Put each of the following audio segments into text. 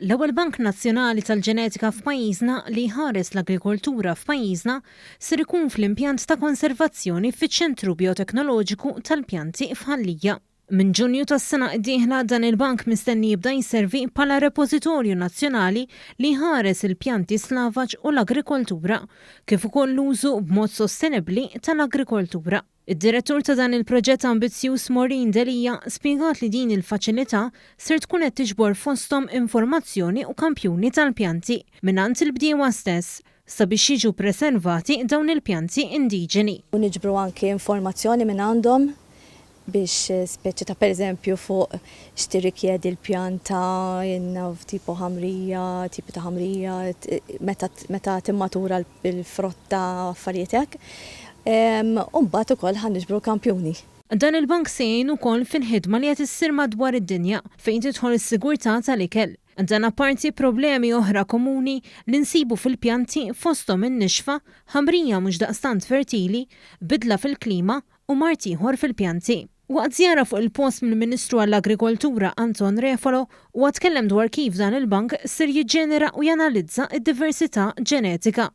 L-ewwel bank nazzjonali tal-ġenetika f'pajjiżna li jħares l-agrikoltura f'pajjiżna ser ikun fl-impjant ta' konservazzjoni fiċ-Ċentru Bioteknoloġiku tal-Pjanti f'Ħal Lija. Minn Ġunju tas-sena d-dieħla dan il-bank mistenni jibda jservi bħala repożitorju nazzjonali li jħares il-pjanti slavaġ u l-agrikoltura, kif ukoll l-użu b'mod sostenibbli tal-agrikoltura. Id-Direttur ta' dan il-proġett ambizzjuż Maureen Delia spjegat li din il-faċilità ser tkun qed tiġbor fosthom informazzjoni u kampjuni tal-pjanti mingħand il-bdiewa stess sabiex jiġu preservati dawn il-pjanti indiġeni. U niġbru anki informazzjoni mingħandhom biex speċi ta' pereżempju fuq x'tirrikjedi l-pjanta, naf tipo ħamrija, tipi ta' ħamrija, meta meta timmatura l-frotta, affarijiet hekk. U mbagħad ukoll ħa niġbru l-kampjuni. Dan il-bank se jgħin ukoll fil-ħidma li qed issir madwar id-dinja fejn tidħol is-sigurtà tal-ikel. Dan apparti problemi oħra komuni li nsibu fil-pjanti fosthom in-nixfa, ħamrija mhux daqstant fertili, bidla fil-klima u mard ieħor fil-pjanti. Waqt żjara fuq il-post mill-Ministru għall-Agrikoltura Anton Refalo, huwa tkellem dwar kif dan il-bank ser jiġġenera u janalizza d-diversità ġenetika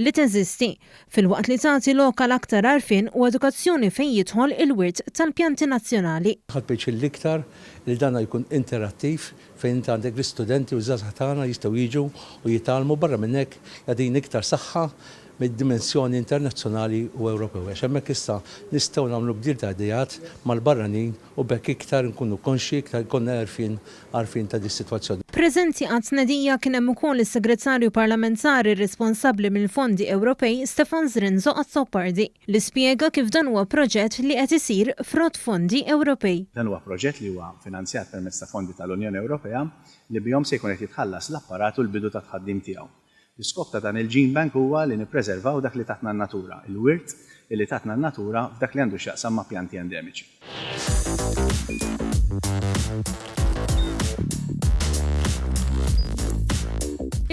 li teżisti, filwaqt li tagħti lok għal aktar għarfien u edukazzjoni fejn jidħol il-wirt tal-pjanti nazzjonali. Ħadt pjaċir l-iktar li dan jkun interattiv fejn inti għandek l-istudenti u ż-żgħażagħ tagħna jistgħu jiġu u jitgħallmu barra minn hekk jagħtini iktar saħħa mid-dimensjoni internazzjonali u Ewropew għax hemmhekk issa nistgħu nagħmlu bdil ta' ideat mal-barranin u b'hekk iktar inkunu konxji, iktar ikollna għerfien għarfien ta' dis-sitwazzjoni. Preżenti għat-tnedija kien hemm ukoll is-Segretarju Parlamentari responsabbli mill-Fondi Ewropej Stefan Zrinzo Azzopardi li spjega kif dan huwa proġett li qed isir frott fondi Ewropej. Dan huwa proġett li huwa finanzjat permezz ta' fondi tal-Unjoni Ewropea li bihom se jkun qed jitħallas l-apparat u l-bidu tat-tħaddim tiegħu. L-iskop ta' dan il-gene bank huwa li nippreservaw dak li tatna n-natura, il-wirt li tatna n-natura f'dak li għandu x'jaqsam ma' pjanti endemiċi.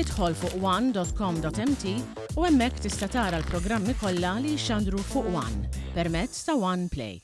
Idħol fuq one.com.mt u hemmhekk tista' tara l-programmi kollha li jixxandru fuq One permezz ta' One Play.